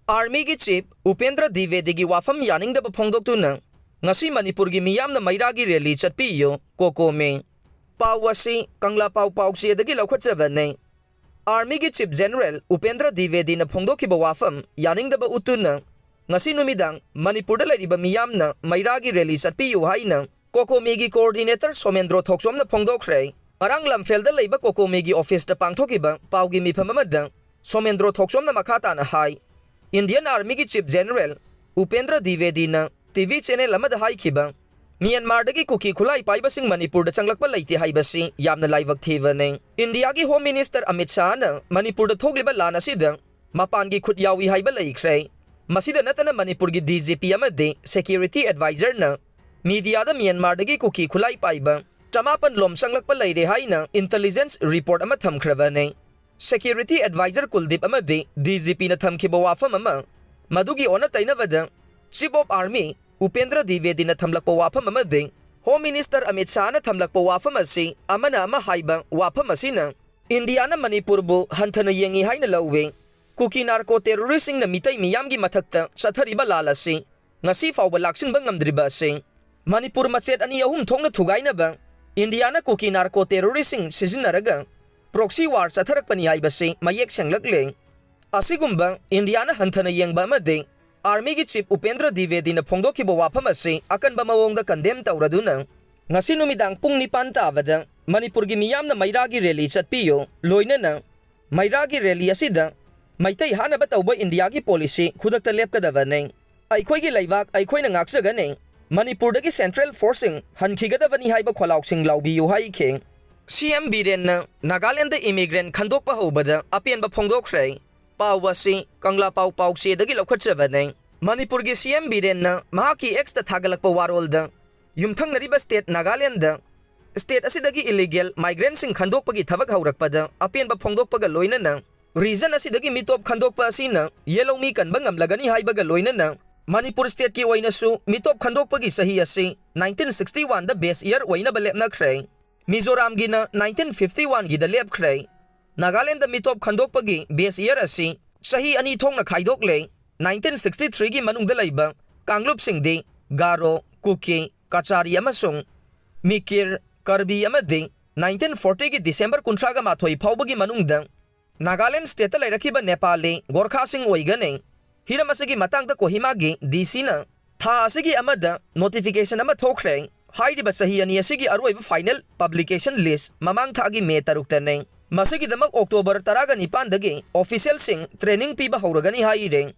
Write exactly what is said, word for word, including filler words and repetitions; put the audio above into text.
ꯑꯥꯔꯃꯤꯒꯤ ꯆꯤꯐ ꯎꯄꯦꯟꯗ꯭ꯔ ꯗꯤꯕꯦꯗꯤꯒꯤ ꯋꯥꯐꯝ ꯌꯥꯅꯤꯡꯗꯕ ꯐꯣꯡꯗꯣꯛꯇꯨꯅ ꯉꯁꯤ ꯃꯅꯤꯄꯨꯔꯒꯤ ꯃꯤꯌꯥꯝꯅ ꯃꯩꯔꯥꯒꯤ ꯔꯦꯂꯤ ꯆꯠꯄꯤꯌꯨ, ꯀꯣꯀꯣꯃꯤ꯫ ꯄꯥꯎ ꯑꯁꯤ ꯀꯪꯂꯥ ꯄꯥꯎ ꯄꯥꯎꯆꯦꯗꯒꯤ ꯂꯧꯈꯠꯆꯕꯅꯤ꯫ ꯑꯥꯔꯃꯤꯒꯤ ꯆꯤꯐ ꯖꯦꯅꯔꯦꯜ ꯎꯄꯦꯟꯗ꯭ꯔ ꯗꯤꯕꯦꯗꯤꯅ ꯐꯣꯡꯗꯣꯛꯈꯤꯕ ꯋꯥꯐꯝ ꯌꯥꯅꯤꯡꯗꯕ ꯎꯠꯇꯨꯅ ꯉꯁꯤ ꯅꯨꯃꯤꯗꯥꯡ ꯃꯅꯤꯄꯨꯔꯗ ꯂꯩꯔꯤꯕ ꯃꯤꯌꯥꯝꯅ ꯃꯩꯔꯥꯒꯤ ꯔꯦꯂꯤ ꯆꯠꯄꯤꯌꯨ ꯍꯥꯏꯅ ꯀꯣꯀꯣꯃꯤꯒꯤ ꯀꯣꯑꯣꯔꯗꯤꯅꯦꯇꯔ ꯁꯣꯃꯦꯟꯗ꯭ꯔꯣ ꯊꯣꯛꯆꯣꯝꯅ ꯐꯣꯡꯗꯣꯛꯈ꯭ꯔꯦ꯫ ꯉꯔꯥꯡ ꯂꯝꯐꯦꯜꯗ ꯂꯩꯕ ꯀꯣꯀꯣꯃꯤꯒꯤ ꯑꯣꯐꯤꯁꯇ ꯄꯥꯡꯊꯣꯛꯈꯤꯕ ꯄꯥꯎꯒꯤ ꯃꯤꯐꯝ ꯑꯃꯗ ꯁꯣꯃꯦꯟꯗ꯭ꯔꯣ ꯊꯣꯛꯆꯣꯝꯅ ꯃꯈꯥ ꯇꯥꯅ ꯍꯥꯏ, ꯏꯟꯗꯤꯌꯟ ꯑꯥꯔꯃꯤꯒꯤ ꯆꯤꯐ ꯖꯦꯅꯔꯦꯜ ꯎꯄꯦꯟꯗ꯭ꯔ ꯗꯤꯕꯦꯗꯤꯅ ꯇꯤꯚꯤ ꯆꯦꯅꯦꯜ ꯑꯃꯗ ꯍꯥꯏꯈꯤꯕ, ꯃ꯭ꯌꯥꯟꯃꯥꯔꯗꯒꯤ ꯀꯨꯀꯤ ꯈꯨꯠꯂꯥꯏ ꯄꯥꯏꯕꯁꯤꯡ ꯃꯅꯤꯄꯨꯔꯗ ꯆꯪꯂꯛꯄ ꯂꯩꯇꯦ ꯍꯥꯏꯕꯁꯤ ꯌꯥꯝꯅ ꯂꯥꯏꯕꯛ ꯊꯤꯕꯅꯤ꯫ ꯏꯟꯗꯤꯌꯥꯒꯤ ꯍꯣꯝ ꯃꯤꯅꯤꯁꯇꯔ ꯑꯃꯤꯠ ꯁꯥꯍꯅ ꯃꯅꯤꯄꯨꯔꯗ ꯊꯣꯛꯂꯤꯕ ꯂꯥꯟ ꯑꯁꯤꯗ ꯃꯄꯥꯟꯒꯤ ꯈꯨꯠ ꯌꯥꯎꯏ ꯍꯥꯏꯕ ꯂꯩꯈ꯭ꯔꯦ꯫ ꯃꯁꯤꯗ ꯅꯠꯇꯅ ꯃꯅꯤꯄꯨꯔꯒꯤ ꯗꯤ ꯖꯤ ꯄꯤ ꯑꯃꯗꯤ ꯁꯦꯀ꯭ꯌꯨꯔꯤꯇꯤ ꯑꯦꯗꯚꯥꯏꯖꯔꯅ ꯃꯤꯗꯤꯌꯥꯗ ꯃ꯭ꯌꯥꯟꯃꯥꯔꯗꯒꯤ ꯀꯨꯀꯤ ꯈꯨꯠꯂꯥꯏ ꯄꯥꯏꯕ ꯆꯃꯥꯄꯟ ꯂꯣꯝ ꯆꯪꯂꯛꯄ ꯂꯩꯔꯦ ꯍꯥꯏꯅ ꯏꯟꯇꯦꯂꯤꯖꯦꯟꯁ ꯔꯤꯄꯣꯔꯠ ꯑꯃ ꯊꯝꯈ꯭ꯔꯕꯅꯤ꯫ ꯁꯦꯀ꯭ꯌꯨꯔꯤꯇꯤ ꯑꯦꯗꯚꯥꯏꯖꯔ ꯀꯨꯜꯗꯤꯞ ꯑꯃꯗꯤ ꯗꯤ ꯖꯤ ꯄꯤꯅ ꯊꯝꯈꯤꯕ ꯋꯥꯐꯝ ꯑꯃ, ꯃꯗꯨꯒꯤ ꯑꯣꯟꯅ ꯇꯩꯅꯕꯗ ꯆꯤꯐ ꯑꯣꯐ ꯑꯥꯔꯃꯤ ꯎꯄꯦꯟꯗ꯭ꯔ ꯗꯤꯕꯦꯗꯤꯅ ꯊꯝꯂꯛꯄ ꯋꯥꯐꯝ ꯑꯃꯗꯤ ꯍꯣꯝ ꯃꯤꯅꯤꯁꯇꯔ ꯑꯃꯤꯠ ꯁꯥꯍꯅ ꯊꯝꯂꯛꯄ ꯋꯥꯐꯝ ꯑꯁꯤ ꯑꯃꯅ ꯑꯃ ꯍꯥꯏꯕ ꯋꯥꯐꯝ ꯑꯁꯤꯅ ꯏꯟꯗꯤꯌꯥꯅ ꯃꯅꯤꯄꯨꯔꯕꯨ ꯍꯟꯊꯅ ꯌꯦꯡꯏ ꯍꯥꯏꯅ ꯂꯧꯏ꯫ ꯀꯨꯀꯤ ꯅꯥꯔꯀꯣ ꯇꯦꯔꯣꯔꯤꯁꯁꯤꯡꯅ ꯃꯤꯇꯩ ꯃꯤꯌꯥꯝꯒꯤ ꯃꯊꯛꯇ ꯆꯠꯊꯔꯤꯕ ꯂꯥꯜ ꯑꯁꯤ ꯉꯁꯤ ꯐꯥꯎꯕ ꯂꯥꯛꯁꯤꯟꯕ ꯉꯝꯗ꯭ꯔꯤꯕ ꯑꯁꯤ ꯃꯅꯤꯄꯨꯔ ꯃꯆꯦꯠ ꯑꯅꯤ ꯑꯍꯨꯝ ꯊꯣꯛꯅ ꯊꯨꯒꯥꯏꯅꯕ ꯏꯟꯗꯤꯌꯥꯅ ꯀꯨꯀꯤ ꯅꯥꯔꯀꯣ ꯇꯦꯔꯣꯔꯤꯁꯁꯤꯡ ꯁꯤꯖꯤꯟꯅꯔꯒ ꯄ꯭ꯔꯣꯛꯁꯤ ꯋꯥꯔ ꯆꯠꯊꯔꯛꯄꯅꯤ ꯍꯥꯏꯕꯁꯤ ꯃꯌꯦꯛ ꯁꯦꯡꯂꯛꯂꯦ꯫ ꯑꯁꯤꯒꯨꯝꯕ ꯏꯟꯗꯤꯌꯥꯅ ꯍꯟꯊꯅ ꯌꯦꯡꯕ ꯑꯃꯗꯤ ꯑꯥꯔꯃꯤꯒꯤ ꯆꯤꯐ ꯎꯄꯦꯟꯗ꯭ꯔ ꯗꯤꯕꯦꯗꯤꯅ ꯐꯣꯡꯗꯣꯛꯈꯤꯕ ꯋꯥꯐꯝ ꯑꯁꯤ ꯑꯀꯟꯕ ꯃꯑꯣꯡꯗ ꯀꯟꯗꯦꯝ ꯇꯧꯔꯗꯨꯅ ꯉꯁꯤ ꯅꯨꯃꯤꯗꯥꯡ ꯄꯨꯡ ꯅꯤꯄꯥꯟ ꯇꯥꯕꯗ ꯃꯅꯤꯄꯨꯔꯒꯤ ꯃꯤꯌꯥꯝꯅ ꯃꯩꯔꯥꯒꯤ ꯔꯦꯂꯤ ꯆꯠꯄꯤꯌꯨ, ꯂꯣꯏꯅꯅ ꯃꯩꯔꯥꯒꯤ ꯔꯦꯂꯤ ꯑꯁꯤꯗ ꯃꯩꯇꯩ ꯍꯥꯠꯅꯕ ꯇꯧꯕ ꯏꯟꯗꯤꯌꯥꯒꯤ ꯄꯣꯂꯤꯁꯤ ꯈꯨꯗꯛꯇ ꯂꯦꯞꯀꯗꯕꯅꯤ꯫ ꯑꯩꯈꯣꯏꯒꯤ ꯂꯩꯕꯥꯛ ꯑꯩꯈꯣꯏꯅ ꯉꯥꯛꯆꯒꯅꯤ꯫ ꯃꯅꯤꯄꯨꯔꯗꯒꯤ ꯁꯦꯟꯇ꯭ꯔꯦꯜ ꯐꯣꯔꯁꯁꯤꯡ ꯍꯟꯈꯤꯒꯗꯕꯅꯤ ꯍꯥꯏꯕ ꯈꯣꯜꯂꯥꯎꯁꯤꯡ ꯂꯥꯎꯕꯤꯌꯨ ꯍꯥꯏꯈꯤ꯫ ꯁꯤ ꯑꯦꯝ ꯕꯤꯔꯦꯟꯅ ꯅꯥꯒꯥꯂꯦꯟꯗ ꯏꯃꯤꯒ꯭ꯔꯦꯟ ꯈꯟꯗꯣꯛꯄ ꯍꯧꯕꯗ ꯑꯄꯦꯟꯕ ꯐꯣꯡꯗꯣꯛꯈ꯭ꯔꯦ꯫ ꯄꯥꯎ ꯑꯁꯤ ꯀꯪꯂꯥ ꯄꯥꯎ ꯄꯥꯎꯆꯦꯗꯒꯤ ꯂꯧꯈꯠꯆꯕꯅꯤ꯫ ꯃꯅꯤꯄꯨꯔꯒꯤ ꯁꯤ ꯑꯦꯝ ꯕꯤꯔꯦꯟꯅ ꯃꯍꯥꯛꯀꯤ ꯑꯦꯛꯁꯇ ꯊꯥꯒꯠꯂꯛꯄ ꯋꯥꯔꯣꯜꯗ ꯌꯨꯝꯊꯪꯅꯔꯤꯕ ꯁ꯭ꯇꯦꯠ ꯅꯥꯒꯥꯂꯦꯟꯗ ꯁ꯭ꯇꯦꯠ ꯑꯁꯤꯗꯒꯤ ꯏꯂꯤꯒꯦꯜ ꯃꯥꯏꯒ꯭ꯔꯦꯟꯠꯁꯤꯡ ꯈꯟꯗꯣꯛꯄꯒꯤ ꯊꯕꯛ ꯍꯧꯔꯛꯄꯗ ꯑꯄꯦꯟꯕ ꯐꯣꯡꯗꯣꯛꯄꯒ ꯂꯣꯏꯅꯅ ꯔꯤꯖꯟ ꯑꯁꯤꯗꯒꯤ ꯃꯤꯇꯣꯞ ꯈꯟꯗꯣꯛꯄ ꯑꯁꯤꯅ ꯌꯦꯜꯍꯧꯃꯤ ꯀꯟꯕ ꯉꯝꯂꯒꯅꯤ ꯍꯥꯏꯕꯒ ꯂꯣꯏꯅꯅ ꯃꯅꯤꯄꯨꯔ ꯁ꯭ꯇꯦꯠꯀꯤ ꯑꯣꯏꯅꯁꯨ ꯃꯤꯇꯣꯞ ꯈꯟꯗꯣꯛꯄꯒꯤ ꯆꯍꯤ ꯑꯁꯤ ꯅꯥꯏꯟꯇꯤꯟ ꯁꯤꯛꯁꯇꯤ ꯋꯥꯟꯗ ꯕꯦꯁ ꯏꯌꯔ ꯑꯣꯏꯅꯕ ꯂꯦꯞꯅꯈ꯭ꯔꯦ꯫ ꯃꯤꯖꯣꯔꯥꯝꯒꯤꯅ ꯅꯥꯏꯟꯇꯤꯟ ꯐꯤꯐꯇꯤ ꯋꯥꯟꯒꯤꯗ ꯂꯦꯞꯈ꯭ꯔꯦ꯫ ꯅꯥꯒꯥꯂꯦꯟꯗ ꯃꯤꯇꯣꯞ ꯈꯟꯗꯣꯛꯄꯒꯤ ꯕꯦꯁ ꯏꯌꯔ ꯑꯁꯤ ꯆꯍꯤ ꯑꯅꯤ ꯊꯣꯛꯅ ꯈꯥꯏꯗꯣꯛꯂꯦ꯫ ꯅꯥꯏꯟꯇꯤꯟ ꯁꯤꯛꯁꯇꯤ ꯊ꯭ꯔꯤꯒꯤ ꯃꯅꯨꯡꯗ ꯂꯩꯕ ꯀꯥꯡꯂꯨꯞꯁꯤꯡꯗꯤ ꯒꯥꯔꯣ, ꯀꯨꯀꯤ, ꯀꯆꯥꯔꯤ ꯑꯃꯁꯨꯡ ꯃꯤꯀꯤꯔ, ꯀꯔꯕꯤ ꯑꯃꯗꯤ ꯅꯥꯏꯟꯇꯤꯟ ꯐꯣꯔꯇꯤꯒꯤ ꯗꯤꯁꯦꯝꯕꯔ ꯀꯨꯟꯊ꯭ꯔꯥꯒ ꯃꯥꯊꯣꯏ ꯐꯥꯎꯕꯒꯤ ꯃꯅꯨꯡꯗ ꯅꯥꯒꯥꯂꯦꯟ ꯁ꯭ꯇꯦꯠꯇ ꯂꯩꯔꯛꯈꯤꯕ ꯅꯦꯄꯥꯂꯤ ꯒꯣꯔꯈꯥꯁꯤꯡ ꯑꯣꯏꯒꯅꯤ꯫ ꯍꯤꯔꯝ ꯑꯁꯤꯒꯤ ꯃꯇꯥꯡꯗ ꯀꯣꯍꯤꯃꯥꯒꯤ ꯗꯤ ꯁꯤꯅ ꯊꯥ ꯑꯁꯤꯒꯤ ꯑꯃꯗ ꯅꯣꯇꯤꯐꯤꯀꯦꯁꯟ ꯑꯃ ꯊꯣꯛꯈ꯭ꯔꯦ꯫ ꯍꯥꯏꯔꯤꯕ ꯆꯍꯤ ꯑꯅꯤ ꯑꯁꯤꯒꯤ ꯑꯔꯣꯏꯕ ꯐꯥꯏꯅꯦꯜ ꯄꯕ꯭ꯂꯤꯀꯦꯁꯟ ꯂꯤꯁ ꯃꯃꯥꯡ ꯊꯥꯒꯤ ꯃꯦ ꯇꯔꯨꯛꯇꯅꯤ꯫ ꯃꯁꯤꯒꯤꯗꯃꯛ ꯑꯣꯛꯇꯣꯕꯔ ꯇꯔꯥꯒ ꯅꯤꯄꯥꯟꯗꯒꯤ ꯑꯣꯐꯤꯁꯤꯌꯦꯜꯁꯤꯡ ꯇ꯭ꯔꯦꯅꯤꯡ ꯄꯤꯕ ꯍꯧꯔꯒꯅꯤ ꯍꯥꯏꯔꯦ꯫